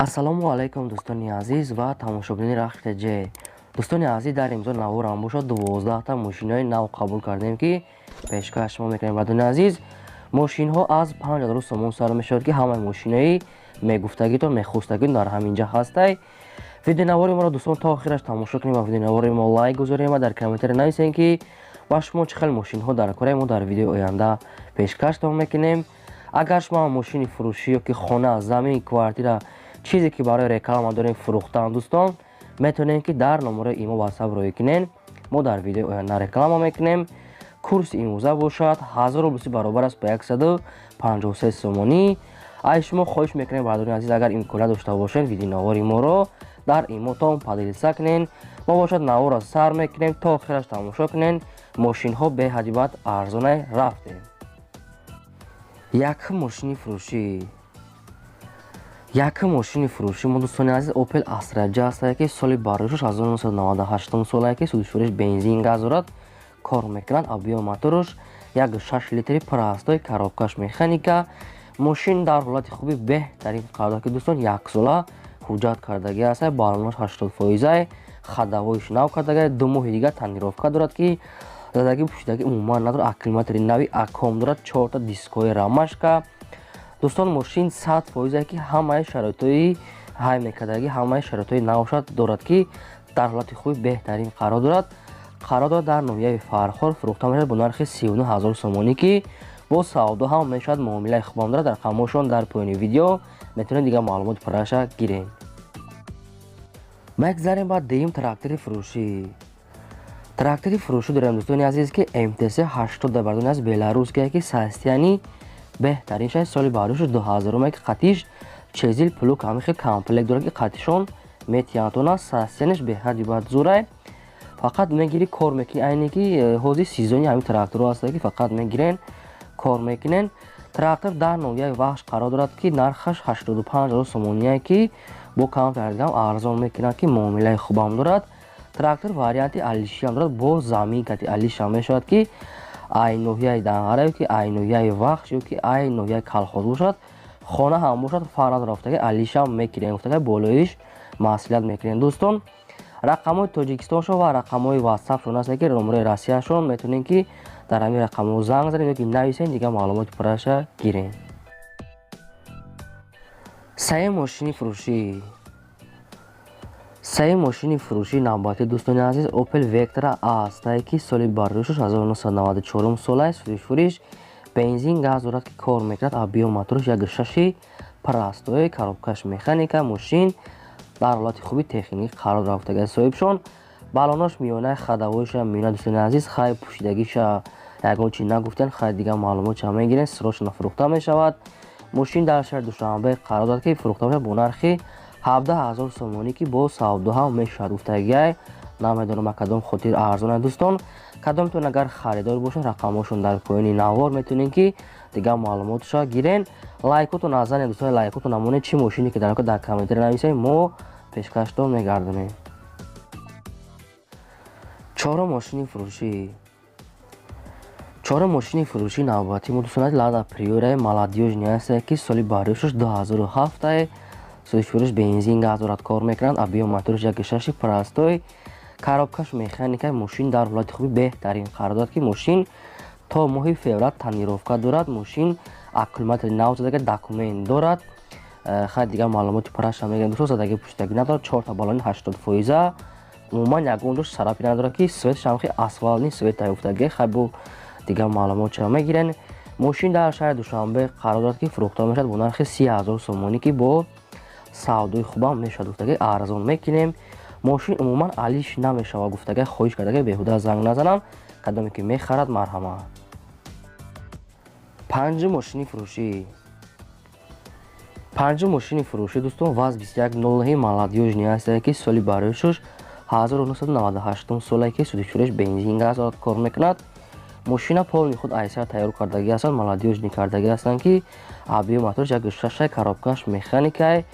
Ассалому алайкум, дӯстони азиз ва тамошобинони Рахш ТЖ. Дӯстони азиз, дар имзо наворам бошад, 12та мошинои нав қабул кардем, ки пешкаш шумо мекунем. Бардони азиз, мошинҳо аз 5000 сомон сар мешавад, ки ҳамаи мошинои мегуфтагитон, мехостагитон дар ҳамин ҷа ҳастай. Видеонавори моро, дӯстон, то охираш тамошо кунем ва видеонавори мо лайк гузорем ва дар комментария нависем, ки ба шумо чӣ хел мошинҳо дар кораи мо дар видеои оянда пешкаштон мекунем. Агар шумо мошини фурӯшӣ ё ки хона, замин, квартира, чизе ки барои реклама дорем фурӯхтан, дӯстон, метавонем, ки дар номерои имо, Ватсап роҳӣ кунем, мо дар видеои оянда реклама мекунем. Курси имрӯза бошад 1000 рубли баробар аст ба 153 сомонӣ. Ай шумо хоҳиш мекунем, бардорони азиз, агар имконият дошта бошед, видеонавори моро дар имотон поделиться кунен. Мо бошад наворро сар мекунем, то охираш тамошо кунен. Мошинҳо беҳади бад арзонай. Рафтем. Якум мошини фурӯшӣ. Якум мошини фурӯшӣ мо, дӯстони азиз, Опел Астра Ҷ ҳастае, ки соли бароишаш 1998 солае, ки сӯзишвориш бензин, газ дорад, кор мекунад. Объём мотораш 1,6 литри, простой, коробкаш механика. Мошин дар ҳолати хуби беҳтарин қарор дорад, ки, дӯстон, яксола ҳуҷҷат кардагӣ аст. Баллонаш 80 фоизай, ходовойш нав кардага, 2 моҳи дигар тонировка дорад, ки задагӣ пӯшидагӣ умуман надорад. Аккумулятори нави Аком дорад, чорта дискҳои Ромашка. Дӯстон, мошин 100 фоизе, ки ҳамаи шароитҳои ҳай мекардагӣ, ҳамаи шароитҳои навшад дорад, ки дар ҳолати хуби беҳтарин қарор дорад. Қарор дорад дар ноҳияи Фархор, фурӯхта мешавад бо нархи 39 000 сомонӣ, ки бо савдо ҳам мешавад, муомилаи хубам дорад. Рақамҳошон дар поёни видео, метавонед дигар маълумоти пурраша гирем. Мегзарем ба дуюм трактори фурӯшӣ. Трактори фурӯшӣ дорем, дӯстони азиз, ки МТС 80, бардони аз беларусская, ки состояние беҳтарин шаи, соли бароишаш 2000, ки қатиш чезил, плуг, ҳамин хел комплект дорад, ки қатишон метиҳанд. Состояниеш беҳади бад зурай. Фақат мегирӣ, кор мекунӣ. Айне ки ҳозир сезони ҳамин тракторҳо ҳаста, ки фақат мегирен, кор мекунен. Трактор дар ноҳияи Вахш қарор дорад, ки нархаш 85 000 сомоние, ки бо камтардигам арзон мекунад, ки муомилаи хубам дорад. Трактор варианти алишиам дорад, бо замин кати алишам мешавад, ки ай ноҳияи Данғара ё ки ай ноҳияи Вахш ё ки ай ноҳияи Калхоз бошад, хона ҳам бошад, фарқ надорад, гуфтага алишам мекунем, гуфтага болоиш маслиҳат мекунем. Дӯстон, рақамҳои Тоҷикистоншон ва рақамҳои Ватсапшон аст, ки номерои Россияшон, метавонем, ки дар ҳамин рақамҳо занг занем ё ки нависем, дигар маълумоти пурраша гирем. Сеюм мошини фурӯшӣ. Сеюм мошини фурӯшии навбатӣ, дӯстони азиз, Опел Вектра астае, ки соли бардошташ 1994 солае, сӯзишвориш бензин, газ дорад, ки кор мекунад. Объём мотораш 1,6, простой, коробкаш механика. Мошин дар ҳолати хуби техникӣ қарор рафтага. Соҳибшон балонош миёнаи, ходовойша миёна. Дӯстони азиз, хай, пӯшидагиша ягон чи нагуфтен, хай, дигар маълумотша мегирен. Срочно фурӯхта мешавад. Мошин дар шаҳри Душанбе қарор дорад, ки фурӯхта мешавад бо нархи 17 000 сомонӣ, ки бо савдо ҳам мешавад гуфтагиай. Намедонам, ба кадом хотир арзон. Дӯстон, кадомтон агар харидор бошад, рақамҳошон дар поёни навор, метавонед, ки дигар маълумотша гирен. Лайкотон назанед, дӯстон, лайкотон намонед. Чӣ мошине ки дар комментария нависед, мо пешкаштон мегардонем. Чорум мошини фурӯшӣ. Чорум мошини фурӯшии навбатӣ мо, дӯстон, Лада Приораи молодёжный ҳастае, ки соли бардошташ 2007, сӯзишвориш бензин, газ дорад, кор мекунад. Объём мотораш 1,6, простой, коробкаш механика. Мошин дар ҳолати хуби беҳтарин қарор дорад, ки мошин то моҳи феврал тонировка дорад. Мошин аккумулятори нав задага, документ дорад. Хай, дигар маълумоти пурраша мегӯям, дӯстон. Задаги пуштагӣ надорад, чорта баллони 80 фоиза, умуман ягон ҷош царапина надорад, ки светаш ҳам асфалтный свет аюфтаги. Хай, бо дигар маълумот чара мегирен. Мошин дар шаҳри Душанбе қарор дорад, ки фурӯхта мешавад бо нархи 30 000 сомонӣ, ки бо савдои хубам мешавад гуфтаги, арзон мекунем. Мошин умуман алиш намешавад гуфтага. Хоҳиш кардага, беҳуда занг назанам. Кадоме ки мехарад, марҳамат. Панҷум мошини фурӯшӣ. Панҷум мошини фурӯшӣ, дӯстон, ВАЗ 2109 молодёжный ҳастае, ки соли бароишуш 1998 солае, ки сӯзишвориш бензин, газ кор мекунад. Мошина полный худ айсар тайёр кардагӣ ҳастанд, молодёжный кардагӣ ҳастанд, ки объём мотораш 1,6, коробкаш механикай.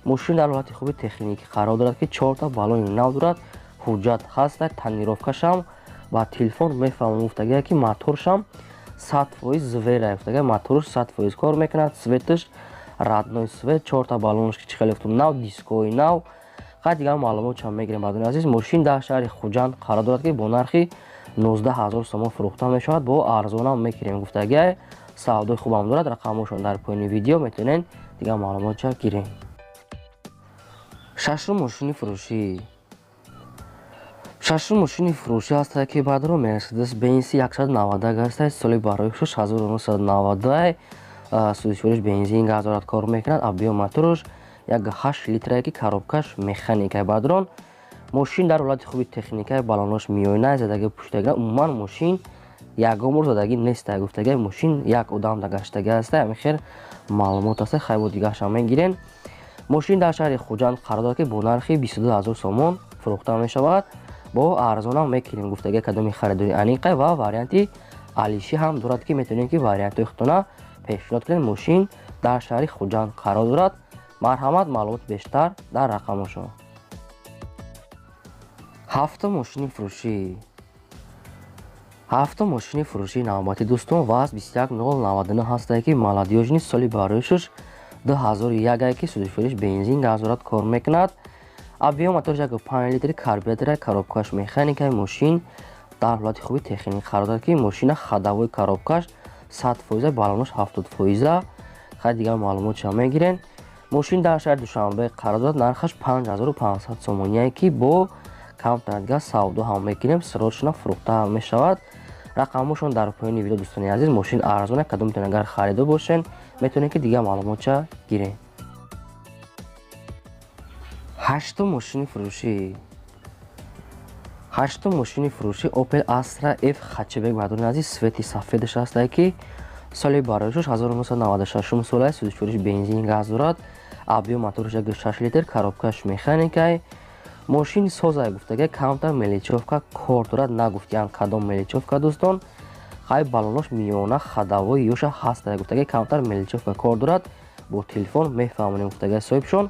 Мошин дар ҳолати хуби техникӣ қарор дорад, ки чорта баллони нав дорад, ҳуҷҷат ҳаста, тонировкашам ба телефон мефаҳмам гуфтагия, ки моторшам 100% звера гуфтагия, моторш 100% кор мекунад, светаш. Родной цвет, чорта баллонш ки чихеле гуфтум, нав, дискои нав. Хай, дигар маълумот чам мегирем. Бардони азиз, мошин дар шаҳри Хуҷанд қарор дорад, ки бо нархи 19 ҳазор сомон фурӯхта мешавад. Бо арзонам мекирем гуфтагиай, савдои хубам дорад. Рақамҳошон дар поёни видео, метавонед дигар маълумотча гирем. Шашум мошини фурӯшӣ. Шашум мошини фурӯшӣ ҳастад, ки баъдро Мерседес Бенс 190 ҳастад, соли барои 1990, сӯзишвориш бензин, газ дорад, кор мекунад. Объём моторш 1,8 литрае, ки коробкаш механикай. Баъдрон, мошин дар ҳолати хуби техникаи, балонош миёна, задаги пуштага, умуман мошин ягон бор задагӣ неста гуфтага. Мошин як одам дагаштага аста, ҳамин хел маълумот аста. Хайбо, дигаршам мегирен. Мошин дар шаҳри Хуҷанд қарор дорад, ки бо нархи 22 ҳазор сомон фурӯхта мешавад. Бо арзонам мекунем гуфтага, кадоми харидори аниқа ва варианти алишӣ ҳам дорад, ки метавонем, ки вариантҳои худтона пешниҳод кунем. Мошин дар шаҳри Хуҷанд қарор дорад. Марҳамат, маълумоти бештар дар рақамошон. Ҳафтум мошини фурӯшӣ. Ҳафтум мошини фурӯшии навбатӣ, дӯстон, ВАЗ 21099 ҳастае, ки молодёжный, соли бароишуш 2001, ки сӯзишвориш бензин, газ дорад, кор мекунад. Объём моторш 1,5 литри, карбюратора, коробкаш механикаи. Мошин дар ҳолати хуби техникӣ қарор дорад, ки мошина ходовой, коробкаш 100%, баллонош 70%. Хай, дигар маълумотшам мегирен. Мошин дар шаҳри Душанбе қарор дорад, нархаш 5500 сомоние, ки бо камтар дигар савдо ҳам мекунем, срочно фурӯхта ҳам мешавад. Рақамҳошон дар поёни видео, дӯстони азиз. Мошин арзона, кадомтон агар харидор бошен, метавонед, ки дигар маълумотча гирем. Ҳаштум мошини фурӯшӣ. Ҳаштум мошини фурӯшӣ Opel Astra F хэтчбек, бардони азиз, цвети сафедаш ҳастае, ки соли бароишуш 1996 сола, сӯзишвориш бензин, газ дорад. Объём моторш 1,6 литр, коробкаш механикай. Мошини созай гуфтага, камтар мелочёвка кор дорад, нагуфтиян кадом мелочёвка, дӯстон. Хай, баллонош миёна, ходовой ёша ҳастая гуфтага, камтар мелочёвка кор дорад, бо телефон мефаҳмонем гуфтага соҳибшон.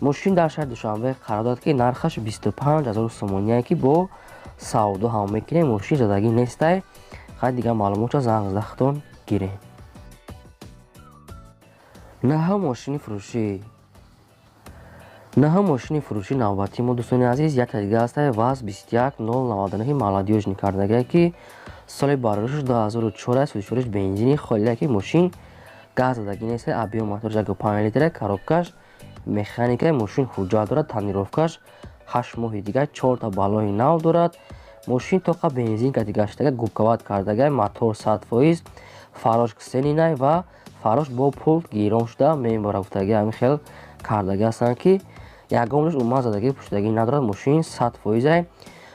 Мошин дар шаҳри Душанбе қарор дорад, ки нархаш 25 ҳазор сомоние, ки бо савдо ҳам мекунем. Мошин задагӣ нестай. Хай, дигар маълумотро занг зада худтон гирем. Наҳум мошини фурӯшӣ. Наҳум мошини фурӯшӣ навбатии мо, дӯстони азиз, якта дига ҳастае, ВАЗ 21099 молодёжный кардагае, ки соли бароишуш 2004 аст, сӯзишвориш бензини холия, ки мошин газ задагӣ нестай. Объём моторш 1,5 литра, коробкаш механика. Мошин ҳуҷҷат дорад, тонировкаш 8 моҳи дигар, чорта баллони нав дорад. Мошин тоқа бензин кати гаштага, губковать кардагай, мотор 100%, фарош ксенинай ва фарош бо пулт гирон шуда мебора гуфтаги. Ҳамин хел кардагӣ ҳастанд, ки ягон рӯз умуман задагӣ пуштагӣ надорад. Мошин 100%ай.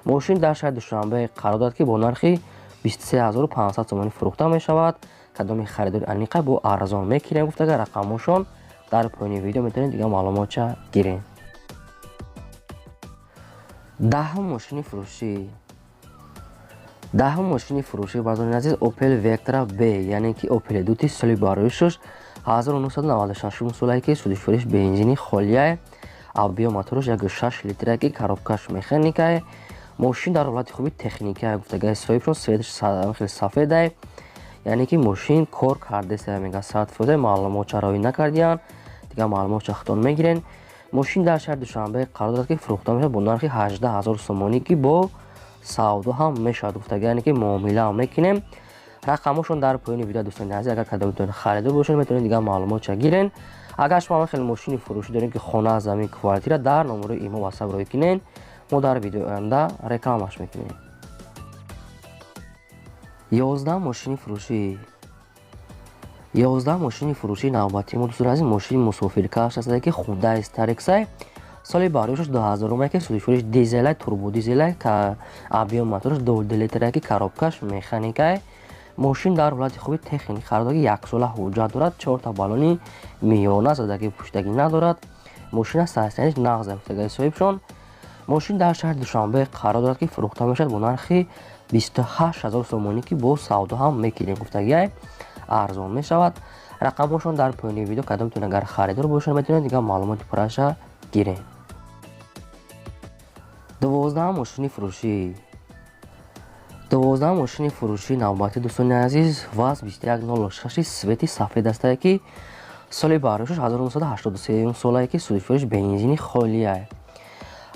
Мошин дар шаҳри Душанбе қарор дорад, ки бо нархи 23 500 сомонӣ фурӯхта мешавад. Кадоми харидори аниқа, бо арзон мекунем гуфтага. Рақамҳошон дар поёни видео, метавонед дигар маълумотча гирем. Даҳум мошини фурӯшӣ. Даҳум мошини фурӯшӣ, бардони азиз, Opel Vectra B, яъне ки Opel дути, соли бароишуш 1996 солае, ки сӯзишвориш бензини холияе, объём мотораш 1,6 литрае, ки коробкаш механикае. Мошин дар ҳолати хуби техникае гуфтагаи соҳибшон, цветаш хеле сафедае, яъне ки мошин кор кардеста мега, 100%. Маълумот чароӣ накардиянд, дигар маълумот чахтон мегирен. Мошин дар шаҳри Душанбе қарор дорад, ки фурӯхта мешавад бо нархи 18 ҳазор сомонӣ, ки бо савдо ҳам мешавад гуфтага, яъне ки муомила ҳам мекунем. Рақамҳошон дар поёни видео, дӯстони азиз. Агар кадомтон харидор бошед, метавонед дигар маълумотча гирен. Агар шумо хеле мошини фурӯшӣ доред, ки хона, замин, квартира, дар номерои имо ватсап роҳӣ кунед, мо дар видеои оянда рекламаш мекунем. 11 мошини фурӯшӣ. 11 мошини фурӯшии навбатии мо, дӯстони азиз, мошини мусофиркаш ҳастае, ки Хундай Старексай, соли бароишаш 2000, ки сӯзишвориш дизелай, турбодизелай, объём мотораш 2 литрае, ки коробкаш механикай. Мошин дар ҳолати хуби техник қарор дорад, яксола ҳуҷҷат дорад, чорта баллони миёна, задагӣ пуштагӣ надорад. Мошина состояниш нағз гуфтагаи соҳибшон. Мошин дар шаҳри Душанбе қарор дорад, ки фурӯхта мешавад бо нархи 28 000 сомонӣ, ки бо савдо ҳам мекунем гуфтагиай, арзон мешавад. Рақамҳошон дар поёни видео, кадомтон агар харидор бошед, метавонед дигар маълумоти пурраша гирем. 12-ам мошини фурӯшӣ. 12-ам мошини фурӯшии навбатӣ, дӯстони азиз, ВАЗ 2106 цвети сафед астае, ки Соли бардошташ 1983 солае, ки судифуриш бензини холия.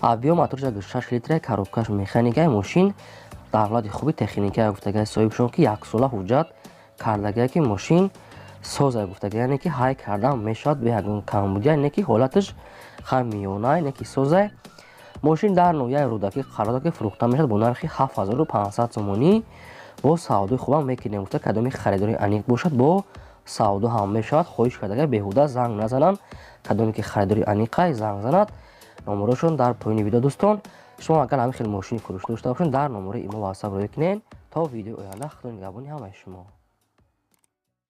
Объём моторш 6 литра, коробкаш механикай. Мошин дар ҳолати хуби техникия гуфтагай соҳибшон, ки яксола ҳуҷҷат кардагай, ки мошин соза гуфтага, яъне ки ҳай кардан мешавад бе ягон камбудия, не ки ҳолаташ хай миёнай, не ки созай. Мошин дар ноҳияи Рӯдакӣ қарор дорад, ки фурӯхта мешавад бо нархи 7500 сомонӣ. Бо савдои хубам мекунем гуфта. Кадоми харидори аниқ бошад, бо савдо ҳам мешавад. Хоҳиш кардага, беҳуда занг назананд. Кадоме ки харидори аниқай, занг занад, номерошон дар поёни видео. Дӯстон, шумо агар ҳамин хел мошини фурӯш дошта бошед, дар номерои имо ватсап роя кунед. То видеои оянда, худо нигаҳбони ҳамаи шумо.